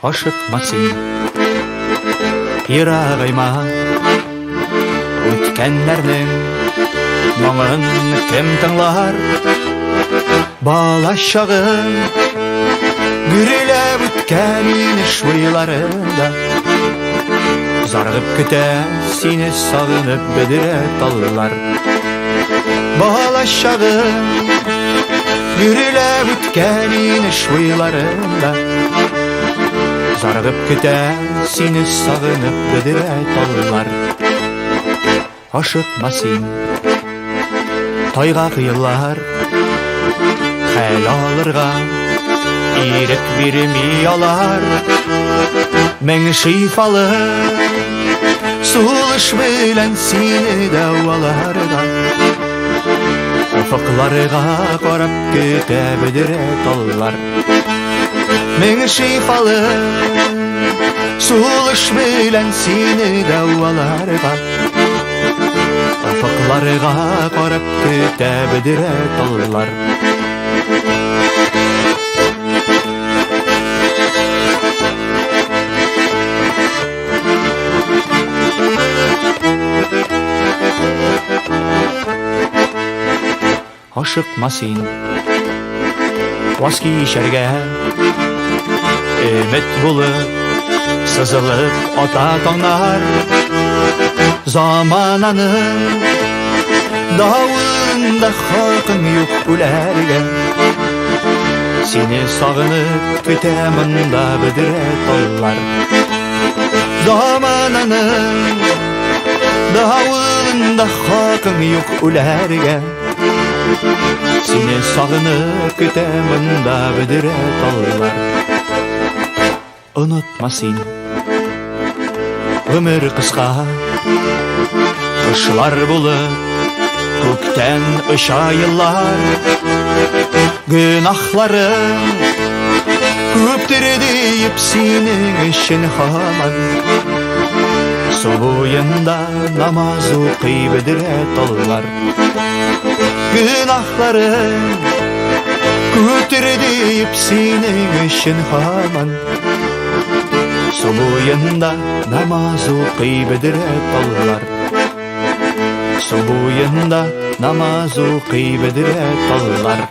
Ашыкма син, ерагайма. Үткәннәрнең моңын кем тыңлар? Бала чагым гөрләп үткән инеш буйларында. Зарыгып көтә сине сагынып бөдрә таллар. Бала чагым гөрләп үткән инеш буйларында. Зарыгып көтә сине сагынып бөдрә таллар. Ашыкма син, тайгак еллар, хәл алырга ирек бирми алар. Мең шифалы сулыш белән сине дәваларга. Офыкларга карап көтә бөдрә таллар. Мең шифалы сулыш белән сине дәваларга. Офыкларга карап көтә бөдрә таллар. Ашыкма син, ваз кичәргә. Өмет булып, сызылып ата таңнар. Замананың давылында хакың юк үләргә. Сине сагынып көтә монда бөдрә таллар. Замананың давылында хакың юк үләргә. Сине сагынып көтә монда бөдрә таллар. Онытма син, гомер кыска, кошлар булып күктән оча еллар. Гөнаһларың күптер диеп синең өчен һаман су буенда намаз укый бөдрә таллар. Гөнаһларың күптер диеп синең өчен һаман су буенда намаз укый бөдрә таллар. Су буенда намаз укый бөдрә таллар.